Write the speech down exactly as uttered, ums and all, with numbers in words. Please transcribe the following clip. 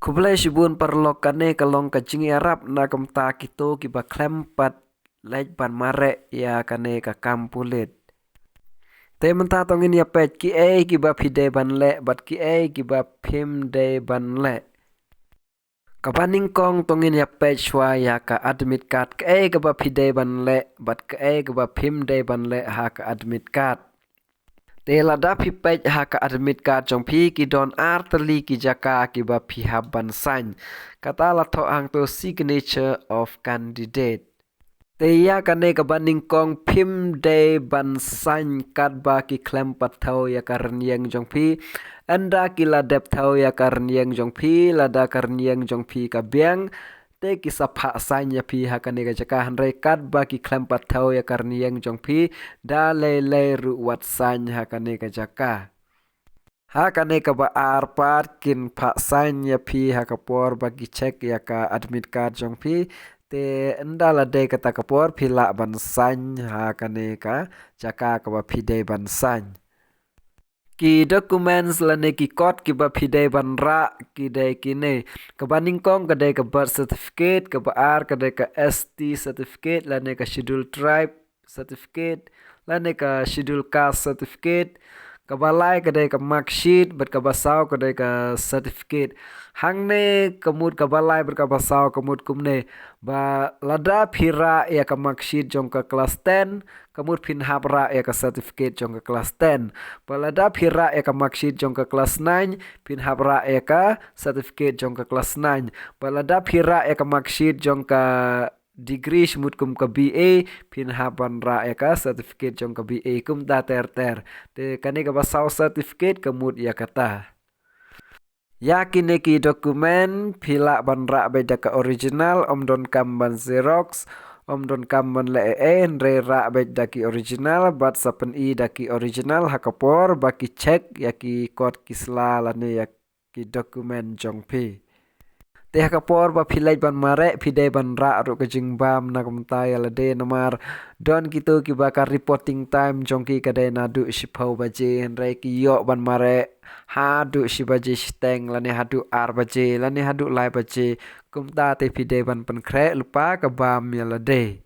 Khublei shibun paralok, kane ka long ka jingïarap na ka bynta kito kiba khlem pat leit ban mareh ïa kane ka kam pulit. Te mynta to ngin ïa peit kiei kiba phi dei ban leh bad kiei kiba phim dei ban leh. Kaba nyngkong to ngin ïa peit shuwa ïa ka admit card, kiei kaba phi dei ban leh bad kiei kaba phim dei ban leh ha ka admit card. Te lada phi peit ha ka admit card jong phi, ki don ar tylli ki jaka kiba phi hap ban sign. Kata la thoh hangto signature of candidate. Te ïa kane kaba nyngkong phim dei ban sign katba ki khlem pat thew ïa ka rynïeng jong phi. Ynda ki la dep thew ïa ka rynïeng jong phi, lada ka rynïeng jong phi ka biang, te ki sa phah sign ïa phi ha kane ka jaka, hynrei katba ki khlem pat thew ïa ka rynïeng jong phi, da lei lei ruh wat sign ha kane ka jaka. Ha kane kaba ar pat kin phah sign ïa phi ha ka por ba ki check ïa ka admit card jong phi. Te ynda la dei kata ka por phi lah ban sign ha kane ka jaka kaba phi dei ban sign. Ki documents lane ki kot kiba phi dei ban rah ki dei kine. Kaba nyngkong ka dei ka birth certificate, kaba ar ka dei ka S T certificate lane ka schedule tribe certificate lane ka schedule caste certificate. Kaba lai ka dei ka mark sheet bad kaba saw ka dei ka certificate. Hangne ka mut kaba lai bad kaba saw ka mut kumne, ba lada phi rah ïa ka mark sheet jong ka class ten, ka mut phin hap rah ïa ka certificate jong ka class ten. Ba lada phi rah ïa ka mark sheet jong ka class nine, phin hap rah ïa ka certificate jong ka class nine. Ba lada phi rah ïa ka mark sheet jong ka degree, shmut kum ka B A, phin hap ban rah ïa ka certificate jong ka B A, kumta ter ter. Te kane kaba saw certificate ka mut ïa kata. Ïa kine ki document phi lah ban rah beit da ka original, ym donkam ban xerox, ym donkam ban leh ei ei, hynrei rah beit da ki original bad sa pyni da ki original ha ka por ba ki check ïa ki kot ki sla lane ïa ki document jong phi. Te ha ka por ba phi leit ban mareh, phi dei ban rah ruh ka jingbam na ka bynta ïa lade, namar don kito kiba ka reporting time jong ki ka dei naduh shiphew baje, hynrei ki ïoh ban mareh haduh shi baje shiteng lane haduh ar baje lane haduh lai baje. Kumta te phi dei ban pynkhreh lypa ka bam ïa lade.